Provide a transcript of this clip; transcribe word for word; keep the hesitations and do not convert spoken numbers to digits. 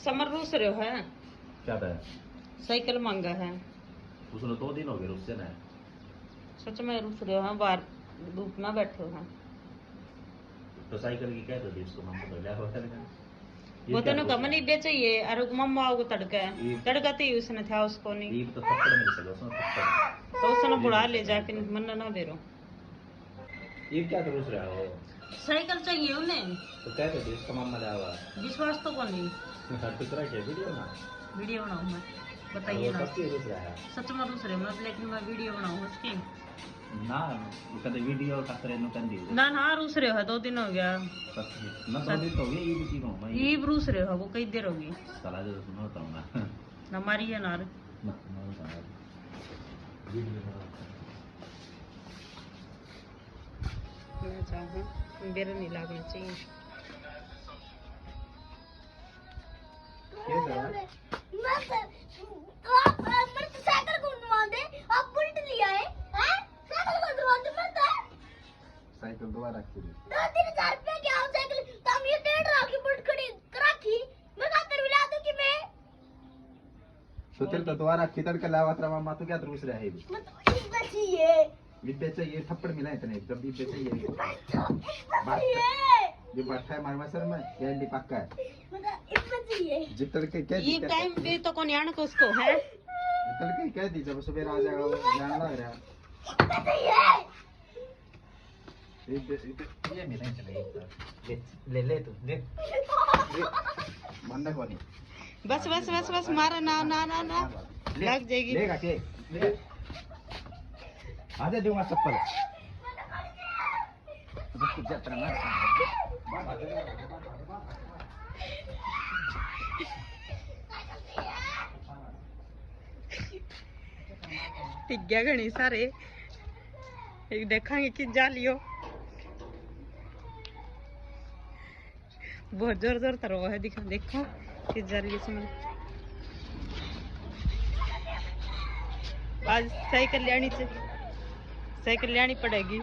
समर रूस रह्यो है। क्या था? साइकिल मांगा है। उसने दो दिन हो गए रुस्से ने। सच में रूस रह्यो है, बाहर धूप में बैठे हो हैं। तो साइकिल की कह दो, इसको हम तो ले आओ। वो तो नु कम नहीं बेचे ये, और मम्मा आओगे तड़के। तड़का तो ही उसने था, उसको नहीं। ये तो थप्पड़ मिल सके उसने, थप्पड़। तो उसने बुढ़ा ले जाके, मन ना बेरो। ये क्या करूँ रहा हो? साइकिल चाहिए उन्हें। तो क्या कर दिया इसका मामा ले आवा? विश्वास तो कोनी। हर तो तरह के वीडियो ना। वीडियो बनाऊँ मैं। बताइए ना। सच में रूस रहा है। सच में रूस रहे मत, लेकिन मैं वीडियो बनाऊँ उसकी। ना, वो कहते वीडियो खातर इन्हों कर दी। ना ना, रूस रहे हो, दो दिन हो गया। सच में? ना, दो दिन तो हो गए, ईब की कहूँ मैं। ईब रूस रहे हो, वो कई देर होगी। चला जो सुनो तो ना। ना मारिए ना। ना, ना, ना। वीडियो बना। मैं चाहूँ, बेर नहीं लागना चाहिए। क्या सर? मैं तो, तो आप, आप मेरे तो साइकिल को घुमा दे, आप बुलेट लिया है, हैं? साइकिल को घुमा दे, मैं तो साइकिल दोबारा रखी दे। दो तीन हजार रुपया की आओ साइकिल, तो हम ये डेढ़ लाख की बुलेट खड़ी कर रखी, मैं खातर मिला दूं कि मैं। तो तेरे तो दोबारा किधर के लावा तेरा मामा, तो क्या रूस रहा है भी? मैं तो इतना चाहिए। विद्या चाहिए, थप्पड़ मिला इतने, जब विद्या चाहिए। मैं तो इतना चाहिए। ये बैठा है मारवा सर में, ये अंडी पक्का है। मैं तो इतना चाहिए। जितने के कह दी, ये क्या टाइम पे तो कौन यान को उसको है? जितने के कह दी, जब सुबह आ जाएगा, वो जान लग रहा है। इतना चाहिए। ये दे, ये दे, ये मेरा ही चलेगा। ले, ले, ले तू, ले। ले। मानना कौन है? बस, बस, बस, बस, मारा ना, ना, ना, ना। ले, लग जाएगी। लेगा के? ले। आजा, दूंगा चप्पल। रुक जा, तेरा मार। टिक गया घणी सारे। एक देखांगे कि जा लियो। बहुत जोर जोर तर वो है, दिखा, देखो कि जा लियो इसमें। आज साइकिल लेनी च-, साइकिल लेनी पड़ेगी।